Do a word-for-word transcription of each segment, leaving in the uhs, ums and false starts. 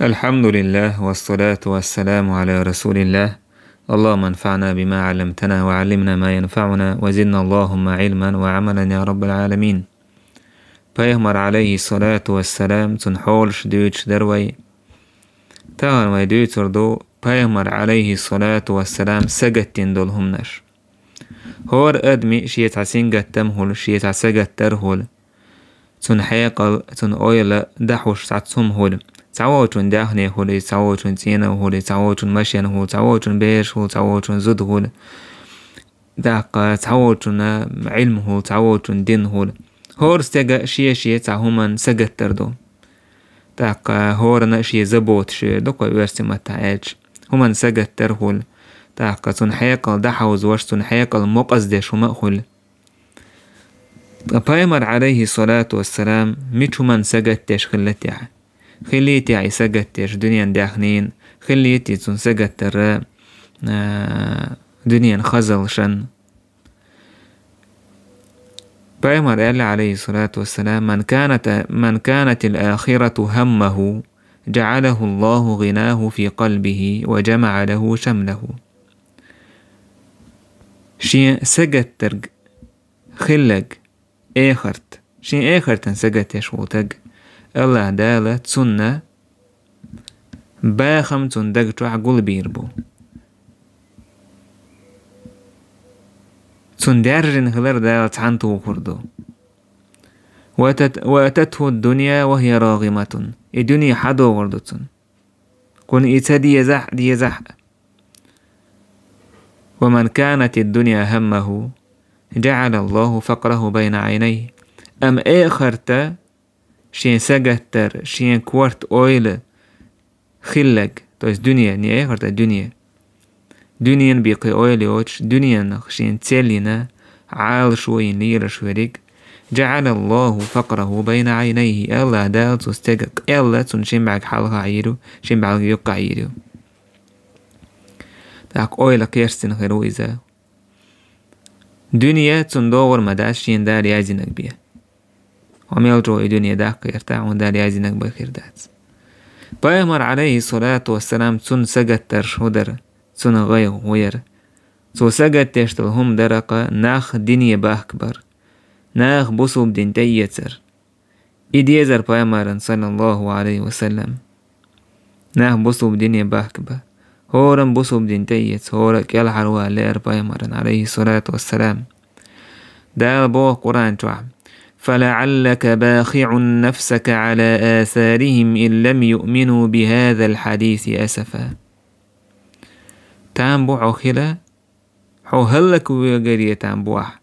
الحمد لله والصلاة والسلام على رسول الله. اللهم انفعنا بما علمتنا وعلمنا ما ينفعنا وزدنا اللهم علما وعملا يا رب العالمين. Пайхамар, алейхи салату вассалам, цун хьолаш дуьйцуш дара вай. Тахана вай дуьйцур ду Пайхамар, алейхи салату вассалам, сагатдина долу хӀуманаш. ХӀора адамийн шен цхьа сингаттам хуьлу, шен цхьа сагаттар хуьлу. Цуьнан хьекъал, цуьнан ойла дӀахьуш цхьацца хӀума хуьлу. Цхьаволчун даьхни хуьлу, цхьаволчун цӀийнан хуьлу, цхьаволчун машен хуьлу, цхьаволчун бераш хуьлу, цхьаволчун зуда хуьлу. ТӀаккха цхьаволчун Ӏилма хуьлу, цхьаволчун дин хуьлу. ХӀора стеган шен-шен цхьа хӀуманна сагаттар ду. ТӀаккха хӀоранна шен заботаш ю, дукха оьрсийн маттахь аьлча, хӀуманна сагаттар хуьлу. ТӀаккха цуьнан хьекъал дӀахьовзош, цуьнан хьекъал мукъаздеш хӀума а хуьлу. Ткъа Пайхамар, алейхи салату вассалам, мича хӀуманна сагатдеш хилла техьа? Хиллий техьа и сагатдеш дуьненан даьхнина? Хиллий техьа цуьнан сагаттар, а, дуьненан хазаллашна? Пайхамар аьлла, алейхи салату вассалам: «من كانت، من كانت الآخرة همه جعله الله غناه في قلبه وجمع له شمله». Шен сагаттарг хилларг эхарт, шен эхартан сагатдеш волу стаг, Аллаха Дала цунна бахам цуьнан даг чохь гулбийр бу. Цунна даьржина хилар Дала цхьаьна тухур ду. «وأتت، وأتته الدنيا وهي راغمة». И дуьне хьадогӀур ду цунна. Кхунна и ца дезахь а, дезахь а. «ومن كانت الدنيا همه جعل الله فقره بين عينيه». Амма эхарта шен сагаттар, шен корта ойла хилларг, то есть дуьне, не эхарта, дуьне. Дуьненан бен кхин ойла йоцуш, дуьненах шен цель йина, Ӏалашо йина лелаш верг, «جعل الله فقره بين عينيه», Аллаха Дала цу стеган къелла цунна шин бӀаьрг хьалха йийр ю, шин бӀаьрг юккъе йийр ю. ТӀаккха ойла кхерстина хир ву иза. Дуьне цунна догӀур ма дац шена Дала яздинарг бен. Хьо мел чӀогӀа и дуьне даккха гӀертахь, хьуна Дала яздинарг бен хир дац. Пайхамар, алейхи салату вассалам, цунна сагаттарш хӀун дара, цунна гӀайгӀа хӀун яра? Цо сагатдеш долу хӀума дара-кх нах дине бахкабар, нах бусулба дин тӀеэцар. И дезара Пайхамарна, саллаллаху алейхи ва саллам. Нах бусулба дине бахкабан. ХӀоранна бусулба дин тӀеэца, хӀора а кӀелхьарвала лаьара Пайхамарна, алейхи салату вассалам. Дала боху Къуръан чохь: «فلعلك باخع نفسك على آثارهم إن لم يؤمنوا بهذا الحديث أسفا». Там бу хьо хила, хьо хӀаллаквегаре там бу ахь.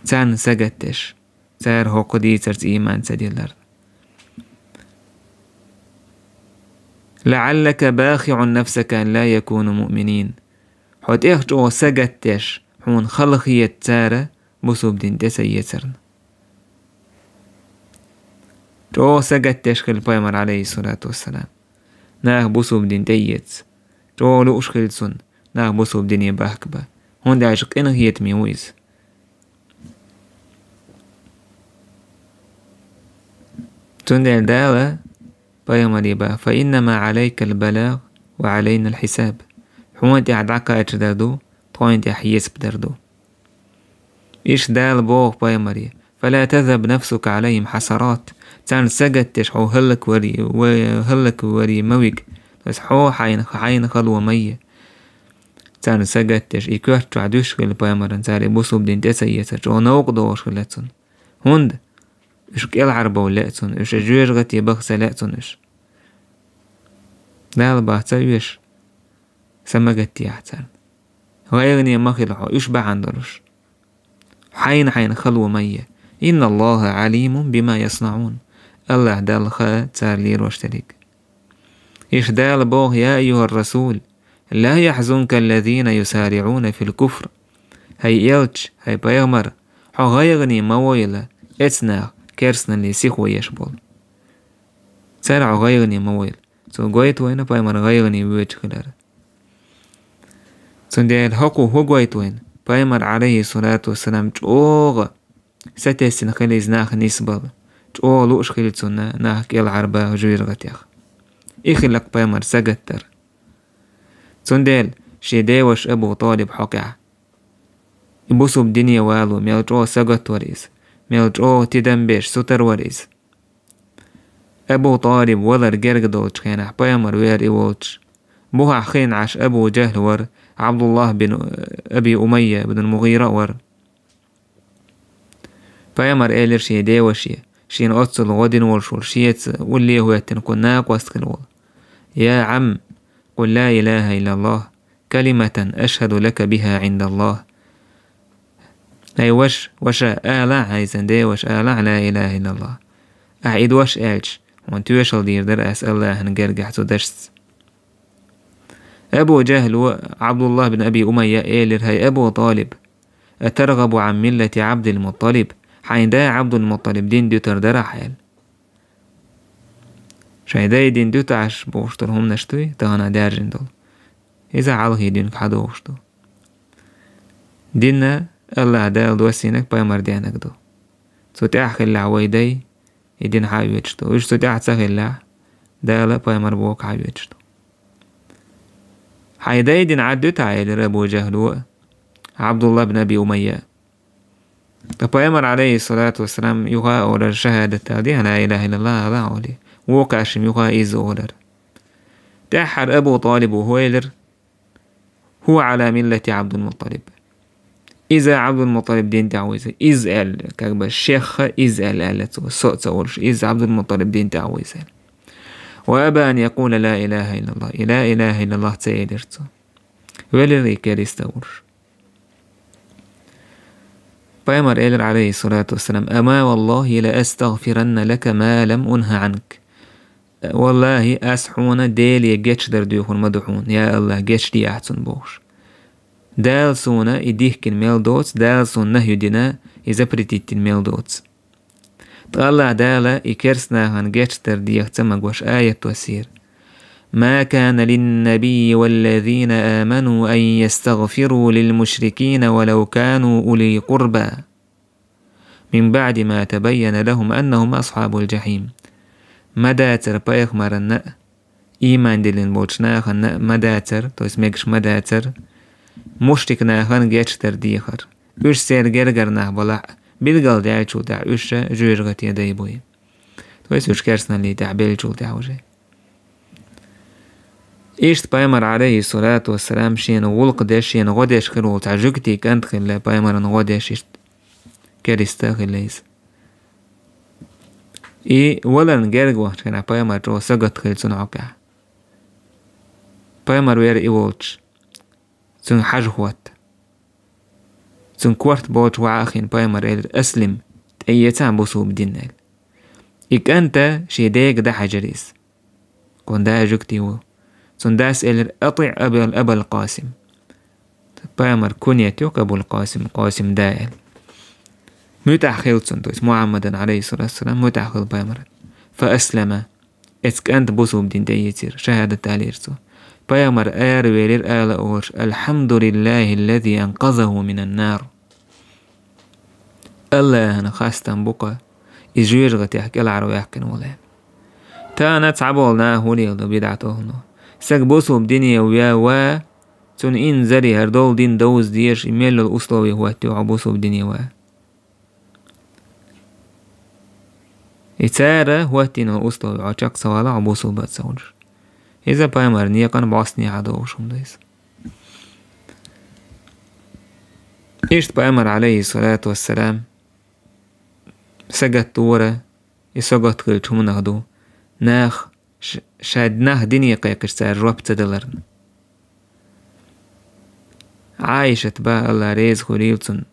Царна сагатдеш, цара хӀокху дийцарца ийман ца дилларна. «لعلك باخع نفسك ألا يكونوا مؤمنين». Хьо тӀех чӀогӀа сагатдеш, хьуна хала хета цара бусулба дин тӀе ца эцарна. ЧӀогӀа сагатдеш хилла Пайхамар, алейхи салату вассалам. Нах бусулба дин тӀеэца. ЧӀогӀа лууш хилла цунна, нах бусулба дине бахкабан. ХӀунда аьлча къинхетаме ву иза. Цундела Дала Пайхамаре боху: «فإنما عليك البلاغ وعلينا الحساب». Хьуна тӀехь дӀакхачадар ду, тхуна тӀехь хьесап дар ду. Иштта Дала боху Пайхамаре: «فلا تذهب نفسك عليهم حسرات». Царна сагатдеш хьо хӀаллакваре, ва-, хӀаллакваре ма вига. То есть хьо хьайна, хьайна хало ма е. Царна сагатдеш, и коьрта чохь дуьсуш хилла Пайхамарна, цара и бусулба дин тӀе ца эцар, чӀогӀа новкъа догӀуш хилла цунна. ХӀунда? Уьш кӀелхьарбовла лаьа цунна, уьш жоьжахате баха ца лаьа цунна уьш. Дала боху ца оьшу, са ма гатдехьа царна. ГӀайгӀане ма хила хьо, уьш бахьана долуш. Хьайна-хьайна хало ма е. «إن الله عليم بما يصنعون». Аллаха Далла хаьа цара лелош дерриг. Иштта Дала боху: «يا أيها الرسول لا يحزنك الذين يسارعون في الكفر». ХӀай элча, хӀай пайхамар, хьо гӀайгӀане ма войла, эцнах, керстаналле сихо еш болу. Цара хьо гӀайгӀане ма войла. Цо гойту вайна пайхамар гӀайгӀане воьдуш хилар. Цундела хӀокхо хӀун гойту вайна? Пайхамар, алейхи салату вассалам, чӀогӀа сатесна хила иза нах нисбала. ЧӀогӀа лууш хила цунна нах кӀелхьарбан жоьжахатех. И хилла-кх пайхамар сагатдар. Цундела шен деваша Абу ТӀалиб хьокъехь, и бусулба дине вало мел чӀогӀа сагатвора иза, мел чӀогӀа тидам беш сутара вара иза. Абу ТӀалиб валар герга долчу хенахь, пайхамар веара и волчу, бухахь хиъна Ӏаш Абу Джахл вара, Абдуллах бин Аби Умайя бин МугӀира а вара. Пайхамар элира шен деваше, шена оццул гӀо дина волуш волу, шеца улле а хӀоьттина кхунна накъост хир волу: «Я Ӏам, къул ла илаха иллаллах, калиматан ашхаду лака биха Ӏиндаллах». Ай ваша, ваша, ала хьайн, сан деваша, ала ла илаха иллаллах. Ахьа и дош аьлча, хьуна тоьшалла дийр дара ас Аллахьан гергахь цу дашца. Абу Джахло, Абдуллах бин Аби Умайя элира: «ХӀай Абу ТӀалиб, атаргӀабу Ӏан миллати Ӏабдил-Мутталиб? Хьайн да Ӏабдул-Мутталиб дин дуьтур дара ахь?» — аьлла. Шайн дай дин дуьту ахь бохуш долу хӀуманаш дуй тахана даьржина долу? Иза хьалхе динга хьадогӀуш ду. Дин Аллахь Дала доссийнарг, пайхамар денарг ду. Цу тӀехь хиллехь вай дай, и дин хьаоьцуш ду. Уьш цу тӀехь ца хиллехь, Дала, пайхамар бохург хьаоьцуш ду. «Хьайн дай дин Ӏад дуьту ахь?» — элира Абу Джахло, Абдуллах бин Аби Умайя. Ткъа пайхамар, Ӏалайхиссалату вассалам, юха а олура шахӀадат дала, ла илаха иллаллах ала а олий. Вукхаьршимма юха а иза олура. ТӀаьххьара Абу ТӀалибо хӀун элира? «ХӀува Ӏала миллати Ӏабдул-Мутталиб». Иза Ӏабдул-Мутталиб дин тӀехь ву иза. Иза аьлла, как бы шех а иза аьлла, аьлла цо, со а ца олуш, иза Ӏабдул-Мутталиб дин тӀехь ву иза аьлла. «Ва аба ан якъула ла илаха иллаллах». И ла илаха иллаллах ца элира цо. Велира и керста а волуш. Пайхамар элира, Ӏалайхиссалату вассалам: «Ама валлахи ла астагъфиранна лака ма лам унха Ӏанк». «Валлахи, ас хьуна Деле гечдар дуьйхур ма ду хьуна, я Аллах, гечдехьа цунна», — бохуш. Дала суна и дихкина мел доцу, Дала суна нахью дина, и запретить дина мел доцу. Ткъа Аллах Дала и керста нахана гечдар деха ца магош аят доссийра: «Ма кана линнабийи валлазина аману ан ястагъфиру лилмушрикина валав кану ули къурба». Мин баъди ма табайяна лахум аннахум асхьабул джахьим. Ма дацара пайхамарна а, ийман диллина болчу нахана а ма дацара, то есть мегаш ма дацара, мушрик нахана гечдар дехар. Уьш церан гергара нах балахь а, билгал даьллачул тӀаьхьа уьш жоьжахате дай буй. То есть уьш керстаналлий тӀаьхьа беллачул тӀаьхьа уже. Иштта пайхамар, Ӏалайхиссалату вассалам, шена гӀуллакх деш, шена гӀо деш хир волу цхьа жуьгтий кӀант хилла, пайхамарна гӀо деш, иштта кериста а хилла иза. И валарна герга вахча хенахь пайхамар чӀогӀа сагатта хилла цунна хьокъехь. Пайхамар вера и волчу, цуьнга хьажа хӀотта. Цуьнан корта болчу ваӀа а хиъна пайхамар элира: «Аслим, тӀеэца бусулба дин», — аьлла. И кӀанта шен дега дӀахьаьжира иза. Кхунна да жуьгтий ву. Цунна дас элира: «АтӀиъ абал, абал Къасим». Пайхамар куньят ю-кх Абул Къасим, Къасим да аьлла. МуьтӀахь хила цунна, то есть Мухьаммадан, Ӏалайхиссалату вассалам, муьтӀахь хила пайхамаран. Фа аслама. Эцу кӀанта бусулба дин тӀеэцира, шахӀадат далийра цо. Пайхамар аравелира ала олуш: «Алхьамдулиллахиллази анкъазаху минан нар». Аллахьана хастам бу-кха, иза жоьжахатех кӀелхьарваьккхина волу аьлла. Тахана цхьаболу наха хӀун леладо, бидӀат олу. Сага бусулба дине вен ва, цунна инзаре хӀара долу дин довза дезаш, и мел йолу условие хӀоттайо хьо бусулба дине ван. И цара хӀоттийна условие, хьо чекх ца вала, хьо бусулба ца хуьлуш. Иза пайхамар некъан бӀостанехьа догӀуш хӀума ду иза. Иштта пайхамар, Ӏалайхиссалату вассалам, сагатдора, и сагатхилчу хӀуманах ду, нах, ш-, ша нах дине кхайкхича цара жоп ца даларна. Ӏайшат бах, Алла реза хуьлийла цунна,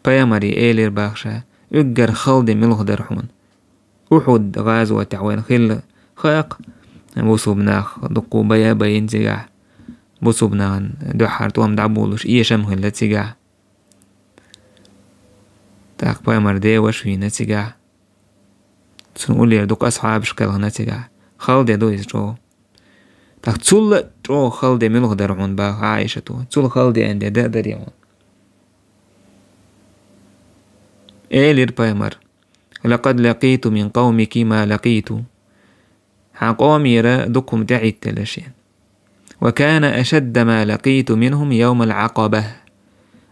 пайхамаре элира бах ша: «Уьггар хала де муьлха дара хьуна? Ухьуд гӀазотехь вайна хилла хаьа-кх, бусулба нах дуккха бая а байна цигахь, бусулба нахана дуьххьара тӀом дӀаболуш эшам хилла цигахь. ТӀаккха пайхамар деваш а вийна цигахь. Цунна уллера дукха асхьабаш кхелхина цигахь. Хала де ду иза чӀогӀа. ТӀаккха цул а чӀогӀа хала де муьлха дара хьуна?» — бах Ӏайшато. Цул хала деана де дан а дарий хьуна? Элира пайхамар: «Лакъад лакъиту мин къавмики ма лакъиту». Хьан къомера дукха хӀума тӀехӀитталла шен. «وكان أشد ما لقيت منهم يوم العقبة».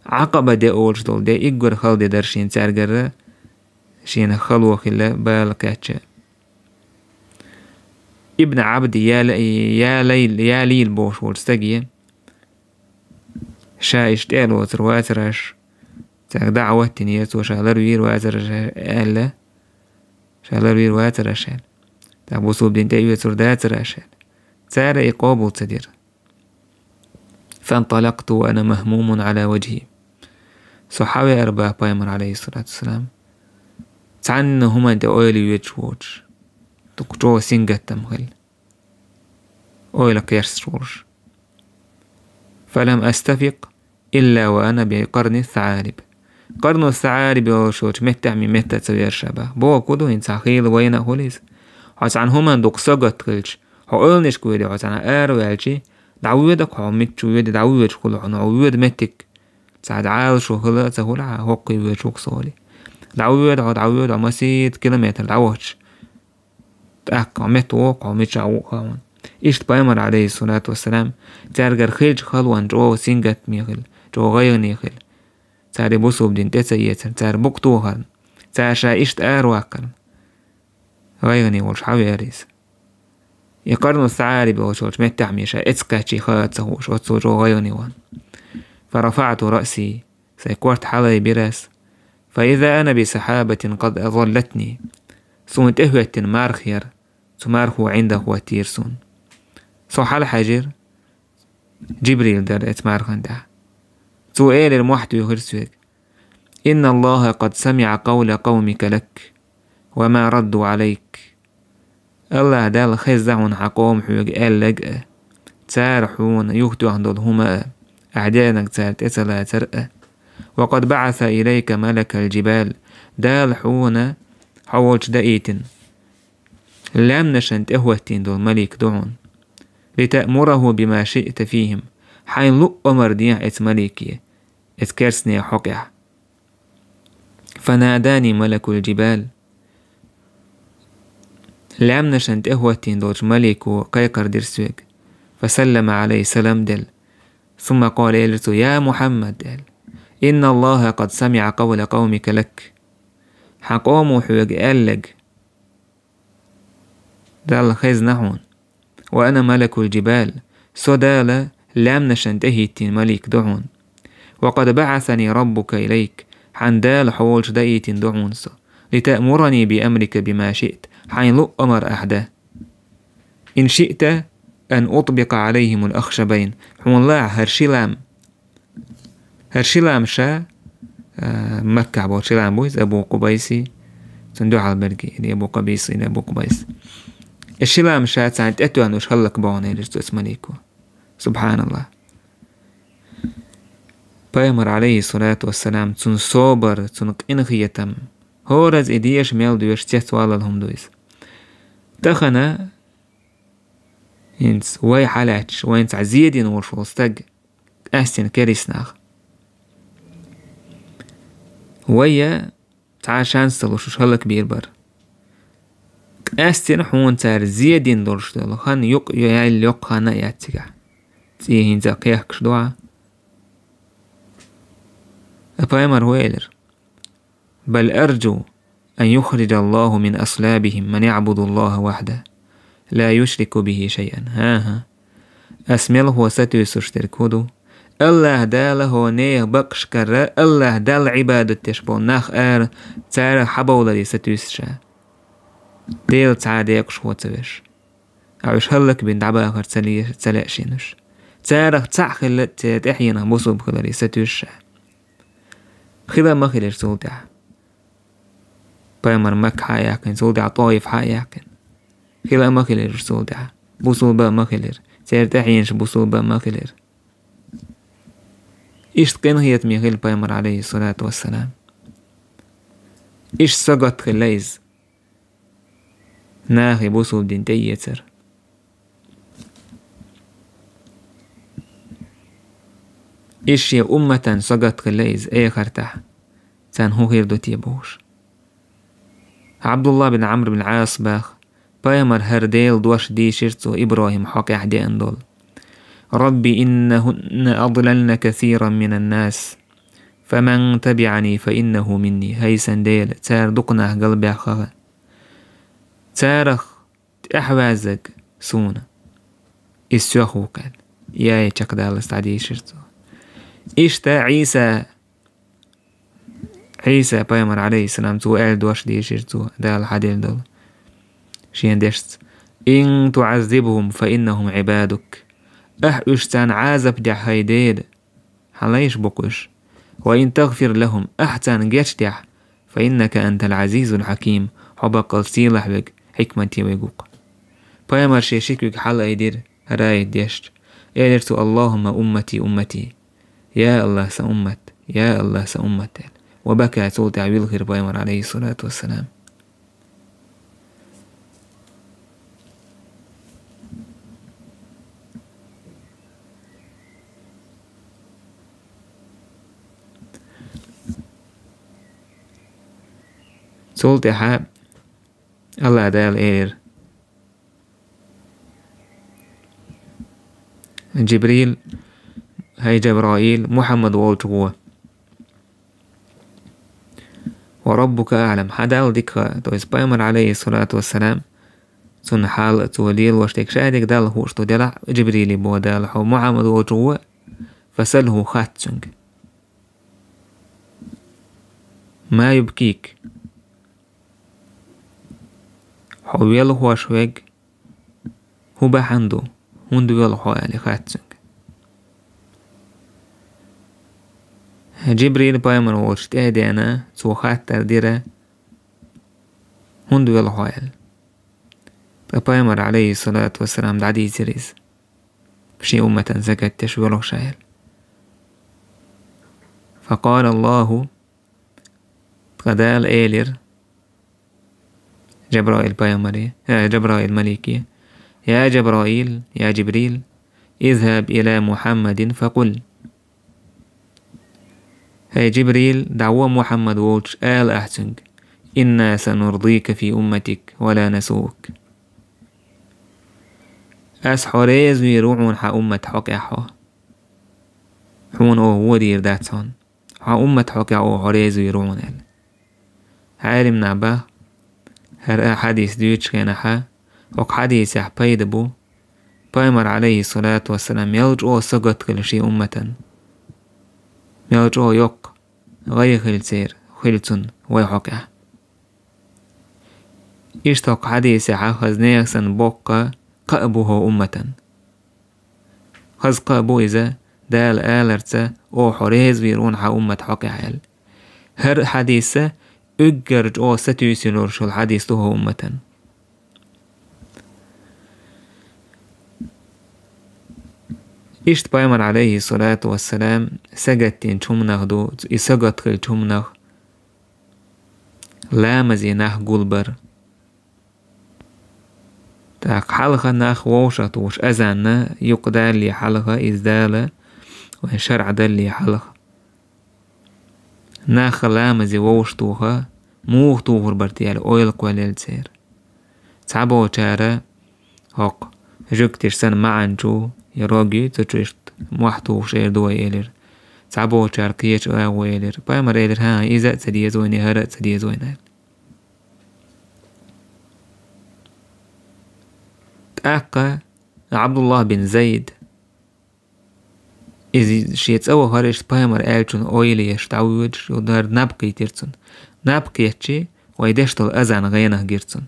Ӏакъаба де олуш долу де уггар хала де дара шен цаьргара, шена хало хилла бала кхаьчча. Ибн Ӏабд Ял-, Ялайл-, Ялил бохуш волчу стаге, ша иштта тӀе а лоцур вацара аш, цаьрга дӀа а хӀоттийнера цо, ша ларвийр вацара аш аьлла, ша ларвийр вацара аш аьлла. ТӀаккха бусулба дин тӀеоьцур дацара аш аьлла. Цара и къобал ца дира. «فانطلقت وأنا مهموم على وجهي». Со хьавеара боху пайхамар, алейхиссалату вассалам, цхьанна хӀуманна тӀе ойла йоьдуш воцуш, дукха чӀогӀа сингаттам хилла, ойла кхерсташ волуш. «فلم أستفق إلا وأنا بقرن الثعالب». Къарну СаӀариб йолуш йолчу меттехь ма метта ца веара ша боху. Бохург хӀун ду, хӀинца хьан хийла вайна а хуьлу иза. Хьо цхьана хӀуманна дукха сагатта хилча, хьо ойланашка воьдий, хьо цхьана араваьлча, дӀавоьдуш хьо мичча воьдий, дӀавоьдуш хуьлу хьуна, хьо воьду меттиг. Цхьа Ӏалашо хила а ца хуьлу хьан, хӀоккхе воьдуш ву-кх со олий. ДӀавоьду хьо, дӀавоьду хьо, масийтта километр дӀавахча, тӀаккха хьо метта вогӀу-кх хьо, мичахь ву-кх хьуна. Иштта пайхамар, алейхиссалату вассалам, цаьргара хилча халонна чӀогӀа сингаттаме хилла, чӀогӀа гӀайгӀане хилла. Цара и бусулба дин тӀе ца эцарна, цара букъ тохарна, цара ша иштта араваккхарна, гӀайгӀане волуш хьавеара иза. И Къарну СаӀариб йолчу меттехь ма ша эцкъаьчча хаа ца хууш, оццул чӀогӀа гӀайгӀане ван. «فرفعت رأسي», сайн корта хьалаайбира ас. «فإذا أنا بسحابة قد أظلتني». Суна тӀехӀоьттина марха яра, цу мархо ӀиндагӀ хӀоттийра суна. Со хьалахьаьжира, Джибрил дара оцу мархан тӀехь. Цо элира, мохь туьйхира соьга: «إن الله قد سمع قول قومك لك وما ردوا عليك». АллахӀ Далла хезна хьуна хьан къома хьоьга аьлларг а, цара хьуна юхатоьхна долу хӀума а, ахь дерг цара тӀе ца лацар а. «وقد بعث إليك ملك الجبال». Дала хьуна хьо волчу даийтина, лаьмнашна тӀехӀоттийна долу малик ду хьуна. «لتأمره بما شئت فيهم». Хьайна луъу амар дехьа эцу малике, эцу керстанех хьокъехь. «فناداني ملك الجبال». Лаьмнашна тӀехӀоттийна долчу малико кхайкхар дира соьга. «فسلم علي», салам делла. «ثم قال», элира цо: «يا محمد», аьлла, «إن الله قد سمع قول قومك لك». Хьан къомо хьоьга аьлларг Далла хезна хьуна. «وأنا ملك الجبال». Со Дала лаьмнашна тӀехӀиттийна малик ду хьуна. «وقد بعثني ربك إليك». Хьан Дала хьо волчу даийтина ду хьуна со. «لتأمرني بأمرك بما شئت». Хьайна луъу амар ахь дан. «إن شئت أن أطبق عليهم الأخشبين». Хьуна лаахь хӀара ши лам. ХӀара ши лам ша, а, Маккахь болчу ши лам бу иза, Абу Къубайси, цунна дуьхьал берг, или Абу Къабис, или Абу Къубайс. И ши лам ша царна тӀетоьхна уьш хӀаллакбохьуна, элира цо, оцу малико. СубхьаналлахӀ. Пайхамар, алейхиссалату вассалам, цуьнан собар, цуьнан къинхетам, хӀораза и деша мел доьшу цецваллал хӀума ду иза. Тахана хӀинца вай хьалаьтташ, вайна цхьа зе дина волуш волу стаг, къаьстина керист нах. Вай цхьа шанс ца луш уьш хӀаллакбийр бара. Къаьстина хьуна цара зе дина долуш долу хан юкъ яьлла йоккха хан а яц цигахь. ЦӀий хӀинца кхехкаш ду хьан. Пайхамар хӀун элира? «بل أرجو أن يخرج الله من أصلابهم من يعبد الله وحده لا يشرك به شيئا». ХӀан-хӀа. Ас мелхо сатуьйсуш дерг хӀун ду? АллахӀ Дала хӀокху нехан бакъашкара АллахӀ Далла Ӏибадат деш болу нах ара, царах хьабовларе сатуьйсу ша. Дела цхьа а декъашхо ца веш. Ткъа уьш хӀаллакбина дӀабахар ца ле-, ца лаьа шена уьш. Царах цхьаъ хилла церан тӀаьхьенах бусулба хиларе сатуьйсу ша. Хила а ма хилира цул тӀаьхьа. Пайхамар Макка хьа а яьккхина, цул тӀаьхьа ТӀоиф хьа а яьккхина. Хила а ма хилира цул тӀаьхьа. Бусулба а ма хилира. Церан тӀаьхьенаш бусулба а ма хилира. Иштта къинхетаме хилла пайхамар, алейхиссалату вассалам. Иштта сагатта хилла иза. Нахе бусулба дин тӀеэцар. Иштта шен умматан сагатта хилла иза эхартахь. Царна хӀун хир ду те бохуш. Абдулла бин Амр бин Ӏас баха, Пайхамар хӀара Делан дош дийшира цо ИбрахӀим хьокъехь деана долу: «رب إنهن أضللن كثيرا من الناس فمن تبعني فإنه مني». ХӀай сан Дела, цара дукха нах галбаьхна. Царах тӀаьхьаваьззарг суна, иза соьх ву-кх аьлла. Яй чекхдаллалц дӀадийшира цо. Иштта Ӏийса, Ӏийса пайхамар, Ӏалайхиссалам, цо аьлла дош дийшира цо, Дала хьаделла долу шен дешца: «إن تعذبهم فإنهم عبادك». Ахь уьш царна Ӏазап дехь, хӀай Дела, хьан лайш бу-кх уьш. «وإن تغفر لهم», ахь царна гечдехь, «فإنك أنت العزيز الحكيم», хьо баккъал сийлахь верг, хьикмате верг ву-кх. Пайхамар шен ши куьг хьалаайдира хӀара аят дешча. Элира цо: «اللهم أمتي أمتي». «Я АллахӀ, сан уммат! Я АллахӀ, сан уммат!» — аьлла. Ва бака, цул тӀаьхьа вилхира пайхамар, Ӏалайхиссалату вассалам. Цул тӀаьхьа АллахӀ Дала элира: «Джибрил, хӀай Джабраил, Мухьаммад волчу гӀо». «وربك أعلم», хьан Далла дика хаьа, то есть пайхамар, Ӏалайхиссалату вассалам, цунна хьал а, цо лелош дерг, ша дерг Далла хууш ду, делахь а Джибриле боху Дала: «Хьо Мухьаммад волчу гӀо, فسله», хатта цуьнга. «ما يبكيك», хьо велхош верг хӀун бахьана ду, хӀунда воьлху хьо, аьлла, хатта цуьнга. Джибрил пайхамар волчу тӀе а деана, цо хаттар дира: «ХӀунда воьлху хьо?» — аьлла. Ткъа пайхамар, Ӏалайхиссалату вассалам, дӀадийцира иза, шен умматан сагатдеш воьлху ша, аьлла. «فقال الله», ткъа Дала элира Джабраил пайхамаре, э, Джабраил малике: «يا جبرائيل, я Джибрил, اذهب إلى محمد فقل». «ХӀай Джибрил, дӀагӀо Мухьаммад волчу, ала ахь цуьнга: إنا سنرضيك في أمتك ولا نسوءك». Ас хьо реза вийр ву хьуна хьан уммат хьокъехь хьо. Хьуна оха вон дийр дац хьуна. Хьан уммат хьокъехь оха хьо реза вийр ву хьуна, аьлла. Хьаьрим нах баха, хӀара хьадис дуьйцучу хенахьа, хӀокху хьадисехь пайда бу, пайхамар, Ӏалайхиссалату вассалам, мел чӀогӀа сагатхилла шен умматан. Мел чӀогӀа йоккха гӀайгӀа хилла церан, хилла цунна вай хьокъехь. Иштта хӀокху хьадисехьа хаза нехан санна боккха кхаъ бу хӀокху умматан. Хаза кхаъ бу иза, Дала аларца: «Оха хьо реза вийр ву хьан уммат хьокъехь», — аьлла. ХӀара хьадиса уггар чӀогӀа сатуьйсуш йолуш йолу хьадис ду хӀокху умматан. Иштта пайхамар, Ӏалайхиссалату вассалам, сагатдинчу хӀуманах ду, и сагатхилчу хӀуманах ламазе нах гулбар. ТӀаккха хьалха нах вовшах тухуш, азанна юкъа далале хьалха, иза Дала вайн шарӀ далале хьалха, нах ламазе вовшах тоха, муха тухур бара те аьлла, ойла кхоьллина церан. Цхьаболчара хӀокху жуьгташа санна маьӀна чу, я рог ю, цу чу иштта мохь тухуш эр ду вай, элира. Цхьаболчара кхечу агӀо элира. Пайхамар элира: «ХӀан, иза а ца деза вайна, хӀара а ца деза вайна», — аьлла. ТӀаккха Ӏабдуллах бин Зайд, иза шен цӀа вахара, иштта пайхамар аьллачунна ойла еш дӀавоьдуш, ю дар наб кхийтира цунна. Наб кхетчи, вай деш долу азан гӀенах гира цунна.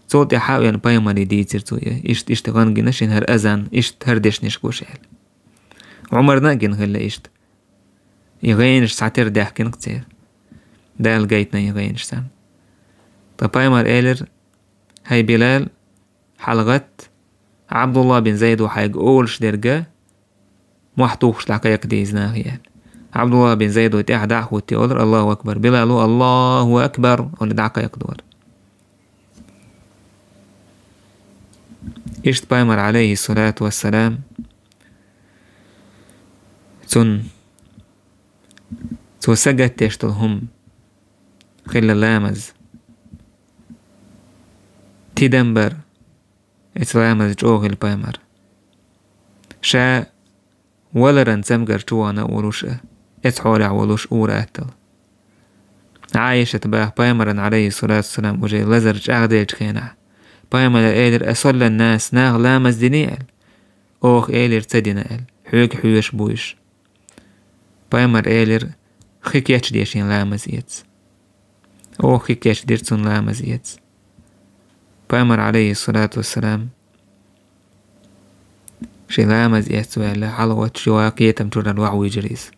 Цул тӀаьхьа а веана пайхамаре дийцира цо, иштта, иштта гӀан гина шена хӀара азан, иштта хӀара дешнаш гуш аьлла. Ӏумарна а гина хилла иштта. И гӀенаш цхьатера даьхкина-кх церан. Дала гайтина и гӀенаш царна. Ткъа пайхамар элира: «ХӀай Билал, хьалагӀатта, Ӏабдуллах бин Зайдо хьайга олуш дерга, мохь тухуш дӀакхайкха деза нахе», — аьлла. Ӏабдуллах бин Зайдо тӀаьхьа дӀа а хӀуттий олура: «Аллаху акбар». Билало: «Аллаху акбар», — олий дӀакхайкхадора. Иштта пайхамар, Ӏалайхиссалату вассалам, цунна, цо сагатдеш долу хӀума хилла ламаз. Тидам бар, Эца ламаза чӀогӀа хилла пайхамар. Ша валаран цамгар чу вахана а волуш а, эца хьолехь волуш ур-атталла. Ӏайшата баха пайхамарна, Ӏалайхи ссалату вассалам, уже лазар чӀагӀделлачу хенахь. Пайхамара элира: «Асаллан нас, наха ламаз диний?» — аьлла. Оха элира: «Ца дина», — аьлла. «Хьоьга хьоьжуш бу уьш». Пайхамара элира: «Хи кечде шен ламаз эца». Оха хи кечдира цунна ламаз эца. Пайхамар, Ӏалайхи ссалату вассалам, шен ламаз эца ваьлла, хьалагӀоттуш юха кхетам чуьра ваха вуьйжира иза.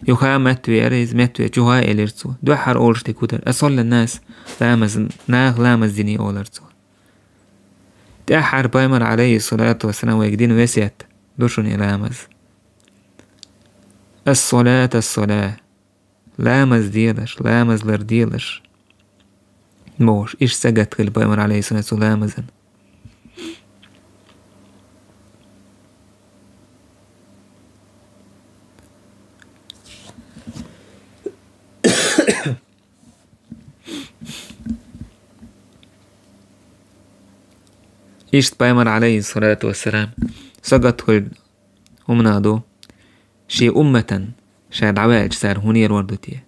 Юха меттавеара иза, меттавеача юха элира цо. Дуьххьара олуш дерг хӀун дара: «Асаллан нас, ламаз, наха ламаз диний», — олура цо. ТӀаьххьара пайхамар, Ӏалайхи ссалату вассалам, вайга дина весет ду шуна и ламаз. «Ас-салат, ас-сала». Ламаз делаш, ламаз лар делаш. Бохуш, иштта сагатхилла пайхамар, Ӏалайхи ссалату, ламазан. Иштта пайхамар, Ӏалайхи ссалату вассалам, сагатхилла хӀуманах ду, шен умматан ша дӀаваьлча цара хӀун лелор ду те.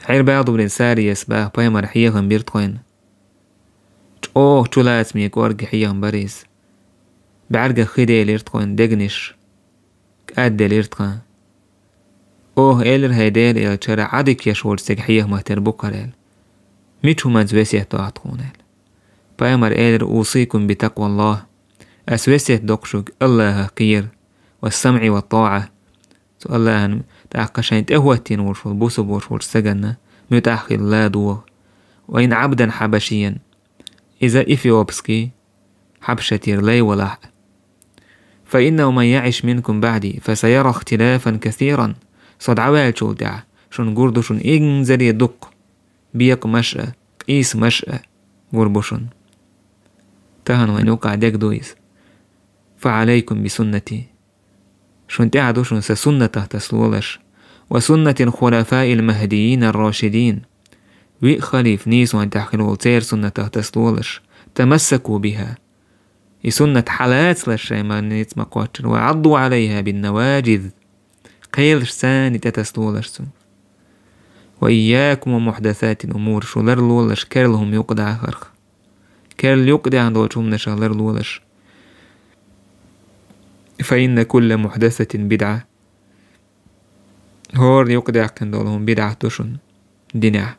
Ӏирбад ибн Сарияс баха пайхамар хьехам бира тхойна. ЧӀогӀа чулацаме кӀорга хьехам бара иза. БӀаьргах хи делира тхойна дегнаш, кӀадделира тхан. Оха элира: «ХӀай Делан элча, хӀара Ӏадика еш волчу стеган хьехамах тера бу-кх хӀара», — аьлла. «Мича хӀуманца весет до ахь тхуна?» — аьлла. Пайхамар элира: «Усикум би такъваллахӀ». Ас весет до-кх шуьга Аллахах кхера, ва самӀи ва тӀаӀа. Цу Аллахьан тӀаккха шайна тӀехӀоттийна волуш волу, бусалба волуш волчу стаганна муьтӀахь хилла ладогӀа. Ва ин Ӏабдан хьабашиян, иза эфиопский, Хьабшатера лай валахь а. Фа иннаху ман яӀиш минкум баӀди, фа саяра ихтилафан касиран. Со дӀаваьллачул тӀаьхьа шуна гур ду шуна инзаре дуккха бекъамаш а, къийсамаш а гур бу шуна. Тахана вайн юкъахь дерг ду иза. Фа Ӏалайкум би суннати. Шуна тӀехь ду шуна сан суннатах тасалолаш. Ва суннатил хулафаил махьдийин ар-рашидин. Виъ халифа нийсонан тӀехь хилла волу церан суннатах тасалолаш. Тамассаку биха. И суннат хьалацалаш шайн ма ницкъ ма кхоччура. Ва Ӏадду Ӏалайха бин наваджиз. Кхелаш царна тӀе тасалолаш цунна. Ва ийякум ва мухьдасатил умур. Шу ларлолаш керла хӀума юкъадахарх. Керла юкъадаьхна долчу хӀуманашах ларлолаш. Фа инна кулла мухьдасатин бидӀа. ХӀора юкъадаьккхина долу хӀума бидӀат ду шуна динехь.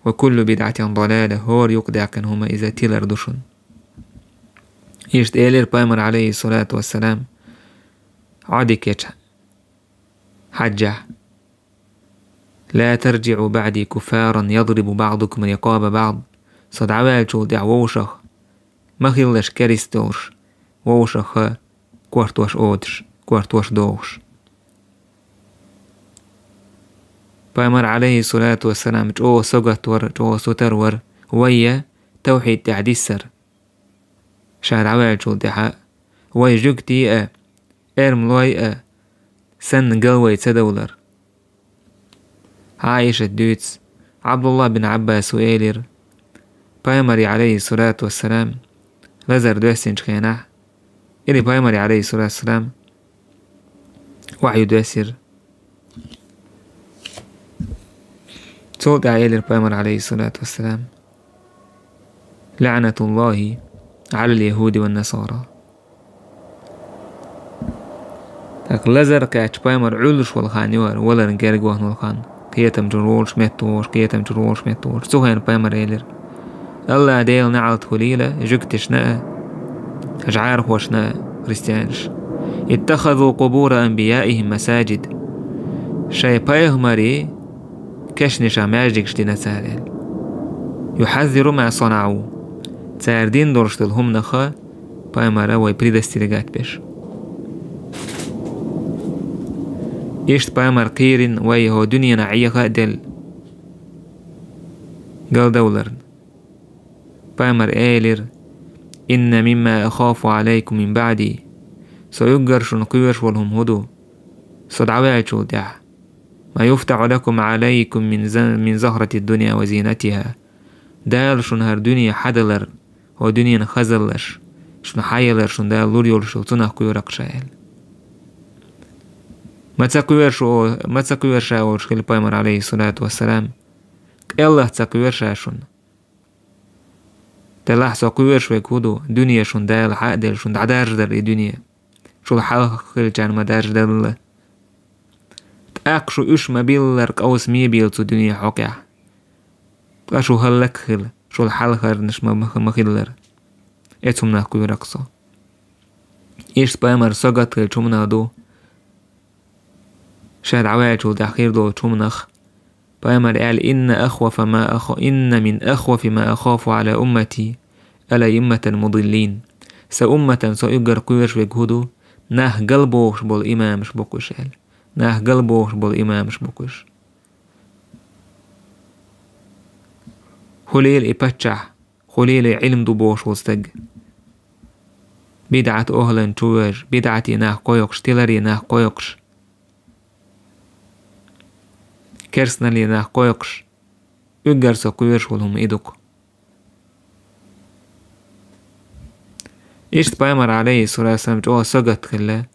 Ва куллу бидӀатин далала, хӀора юкъадаьккхина хӀума иза тилар ду шуна. Иштта элира пайхамар, Ӏалайхи ссалату вассалам, Ӏодикечу хьаьжча: «Ла тарджиӀу баӀди куффаран ядрибу баӀдукум рикъаба баӀд». Со дӀаваьллачул тӀаьхьа вовшах ма хилалаш керист долуш, вовшаха кортош одуш, кортош дохуш. Пайхамар, Ӏалайхи ссалату вассалам, чӀогӀа сагатвар, чӀогӀа сутар вар, вайя тавхьид тӀехь диссар. Ша дӀаваьллачул тӀаьхьа вай жуьгтий а, эрмалой а санна гал вай ца довлар. Ӏайшат дуьйцу, Ӏабдулла бин Ӏаббасо элира, пайхамаре, Ӏалайхи ссалату вассалам, лазар доьссинчу хенахь, или пайхамаре, Ӏалайхи ссалату вассалам, вахью доьссира. Цул тӀаьхьа элира пайхамар, Ӏалайхи ссалату вассалам: «ЛаӀнатуллахи Ӏалал яхӀуди ван насара». ТӀаккха лазар кхаьчча пайхамар Ӏуьллуш волу хан ю хӀара, валарна герга вахана волу хан. Кхетам чуьра волуш метта вогӀуш, кхетам чуьра волуш метта вогӀуш. Цу хенахь пайхамар элира: «АллахӀ Делан неӀалт хуьлийла жуьгташна а, жӀархошна а, христианаш. Иттахазу къубура анбияихим масаджид». Шайн пайхамарийн кешнашах маьждигаш дина цара аьлла. «Юхьаззиру ма санаӀу». Цара дина долуш долу хӀуманах пайхамара вай предостерегать беш. Иштта пайхамар кхийрина вай хӀокху дуьненахь Ӏеха а делла, галдовларна. Пайхамар элира: «Инна мимма ахафу Ӏалайкум мин баӀди». Со уггар шуна кхоьруш волу хӀума хӀун ду? Со дӀаваьллачул тӀаьхьа. «Ма юфтахьу лакум Ӏалайкум мин за-, мин захратид дунья ва зинатиха». Дала шуна хӀара дуьне хьадалар, хӀо дуьненан хазаллаш, шуна хьаялар шуна Дала лур йолуш йолу цунах кхоьру-кх ша аьлла. Ма ца кхоьруш о-, ма ца кхоьруш а волуш хилла пайхамар, алейхиссалату вассалам, къеллах ца кхоьруш а шуна. Делахь со кхоьруш верг хӀун ду, дуьне шуна Дала хьа а делла, шуна дӀадаржадар и дуьне. Шул хьалха хилчарна ма даржадалла. ТӀаккха шу уьш ма-биллара къовса ма бийла цу дуьне хьокъехь. Ткъа шу хӀаллак а хила, шул хьалхарнаш ма, ма хиллара. Эцу хӀуманах кхоьру-кх со. Иштта пайхамар согат хилчу хӀуманах ду, ша дӀаваьллачул тӀаьхьа хир долчу хӀуманах. Пайхамар аьлла: «Инна ахвафа ма аха-, инна мин ахвафи ма ахафу ала уммати ал-аимматал мудиллин». Сан умматан со уггар кхоьруш верг хӀун ду? Нах галбохуш болу имамаш бу-кх уьш аьлла. Нах галбохуш болу имамаш бу-кх уьш. Хуьлийла и паччахь, хуьлийла и Ӏилма ду бохуш волу стаг. БидӀат охӀлан чу вежа, бидӀате нах кхойкхуш, тиларе нах кхойкхуш, керстанале нах кхойкхуш, уггар со кхоьруш волу хӀума и ду-кх. Иштта пайхамар, алейхиссалату вассалам, чӀогӀа согат хилла,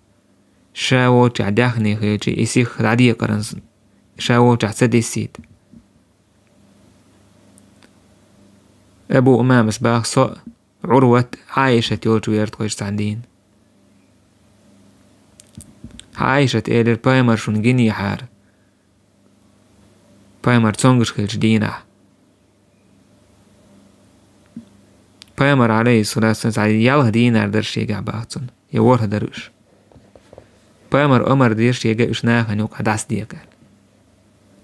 ша волчохь даьхни хилча, и сих дӀадекъаран ша волчохь ца диссийта. Абу Умамас баха: со а, Ӏурват а, Ӏайшат а йолчу вера тхойша цхьаьна дийна. Ӏайшат элира: пайхамар шуна гинехьара. Пайхамар цомгуш хилчу дийнахь. Пайхамар, алейхиссалату вассалам, цхьа ялх дийнар дара шегахь баха цунна, я ворхӀ дара уьш. Пайхамар омар дира шега уьш нахана юкъахь дӀасадекъа аьлла.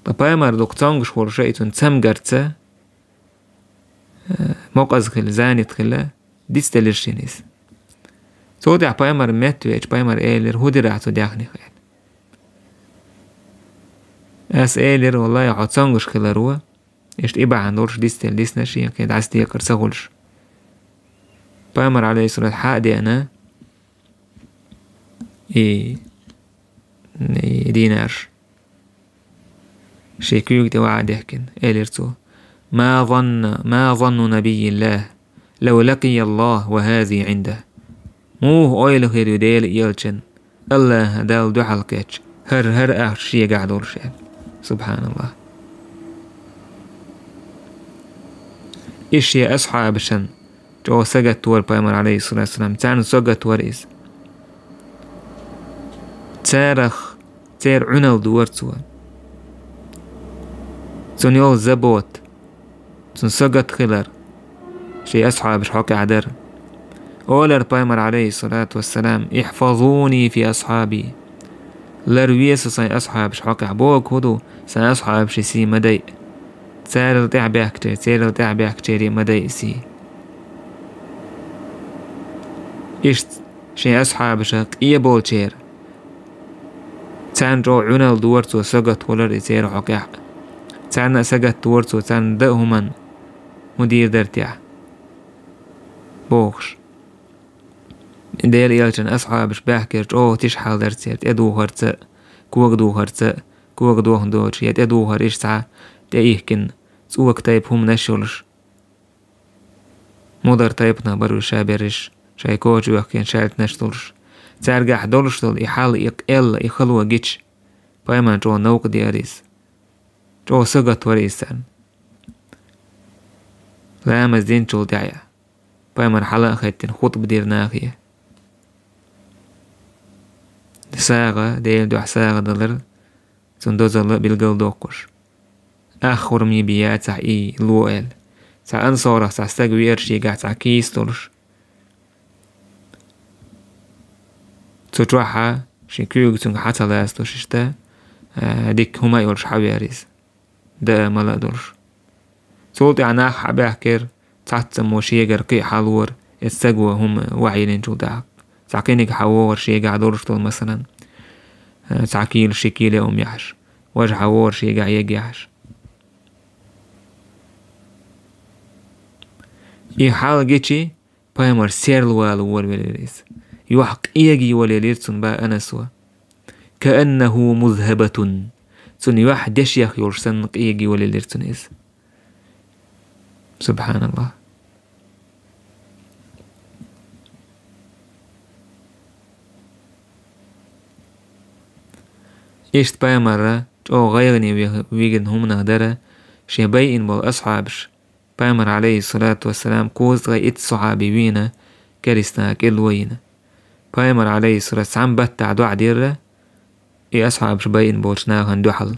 Ткъа пайхамар дукха цомгуш волуш а и цунна цамгарца, э, мокъаза хилла, занят хилла, дицделира шена иза. Цул тӀаьхьа пайхамар метта веача, пайхамар элира: «ХӀун дира ахь цу даьхних?» аьлла. Ас элира: «Валлай, хьо цомгуш хиларо, иштта и бахьана долуш дицделла дисна шен, кхин дӀасадекъар ца хуьлуш». Пайхамар, алейхиссалату, хьа а деана, и, и дийнарш шен куьйга тӀе ваха дехкина, элира цо: «Ма занну, ма занну набийиллах, лав лакияллах ва хази Ӏиндах». Муха ойла хир ю Делан элчан, Аллаха Далла дуьхьал кхетча, хӀара, хӀара ахча шегахь долуш аьлла. Субханаллах. Иза шен асхьабашан чӀогӀа сагатвора пайхамар, алейхиссалату вассалам, царна сагатвора иза. Царах, церан Ӏуьнал дора цо. Цунна йолу забот, цунна сагат хилар шен асхьабаш хьокъехь дара. Олар пайхамар, алейхиссалату вассалам: «Ихфазуни фи асхьаби». Лар ве со сайн асхьабаш хьокъехь. Бохург хӀун ду? Сайн асхьабаши сий ма дайа. Царал тӀаьхьа баьхкачеран, церал тӀаьхьа баьхкачеран ма дайа сий. Иштта шен асхьабашах къеболчеран, царна чӀогӀа Ӏуьнал дора цо, сагатволар и церан хьокъехь. Царна а сагатвора цо, царна дан а хӀуманна, хӀун дийр дара техьа, бохуш. Делан элчан асхьабаш баьхкира, чӀогӀа тиша хьал дара церан, тӀедухарца а, кога духарца а, кога дохна доцуш, я тӀедухар иштта цхьа тӀеихкина, цӀока тайпа хӀуманаш йолуш. Мудар тайпанах бара уьш, ша берриш, шайн коча вехкина шаьлтанаш долуш. Цаьргахь долуш долу и хьал, и къелла, и хало гича, пайхамарна чӀогӀа новкъа деара иза. ЧӀогӀа сагатвора иза царна. Ламаз динчул тӀаьхьа пайхамар хьала а хӀоьттина хутба дира нахе. СагӀа, Делан дуьхьа сагӀа далар, цуьнан дозалла билгалдоккхуш. Аххурми би яцахь и ло аьлла. Цхьа ансорах цхьа стаг веара шегахь цхьа кийса долуш. Цу чохьа шен куьйга цуьнга хьа ца ластуш иштта, а, дикка хӀума а йолуш хьавеара иза. Даа мала а долуш. Цул тӀаьхьа нах хьабаьхкира, цхьаццаммо шегара кхин а хьалора, эцу стага хӀума вахьийлинчул тӀаьхьа. Цхьа кхиниг хьавогӀура шегахь долуш долу, масалан, цхьа кийла, ши кийла а хӀума яхьаш. Важа хьавогӀура шегахь еггехьаш. И хьал гичи, пайхамар серла вала волавелира иза. Юьхь къегий волавелира цунна, боху Анаса. «Кааннаху музхабатун». Цунна юьхь дешех йолуш санна къегий волавелира цунна иза. Субханаллах. Иштта пайхамара чӀогӀа гӀайгӀане ве-, вигина хӀуманах дара шен байина болу асхьабаш. Пайхамар, Ӏалайхиссалату вассалам, кхузткъе итт сахьаби вийна керстанаш кӀел вайна. Пайхамар, Ӏалайхиссалату, цхьана баттахь доӀа дира и асхьабаш байина болчу нахана дуьхьал.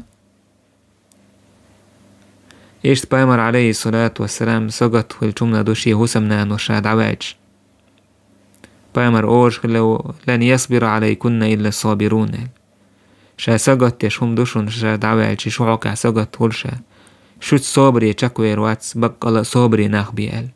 Иштта пайхамар, Ӏалайхиссалату вассалам, сагатта хиллачу хӀуманах ду шен хӀусамнанас ша дӀаваьлча. Пайхамар олуш хилла: «Лан ясбира Ӏалайкунна илла сабирун», – аьлла. Ша сагатдеш хӀума ду шуна, ша дӀаваьлча, шу хьокъехь сагатта хуьлу ша. Шуьца собаре чекхвер вац, баккъала а собаре нах бе аьлла.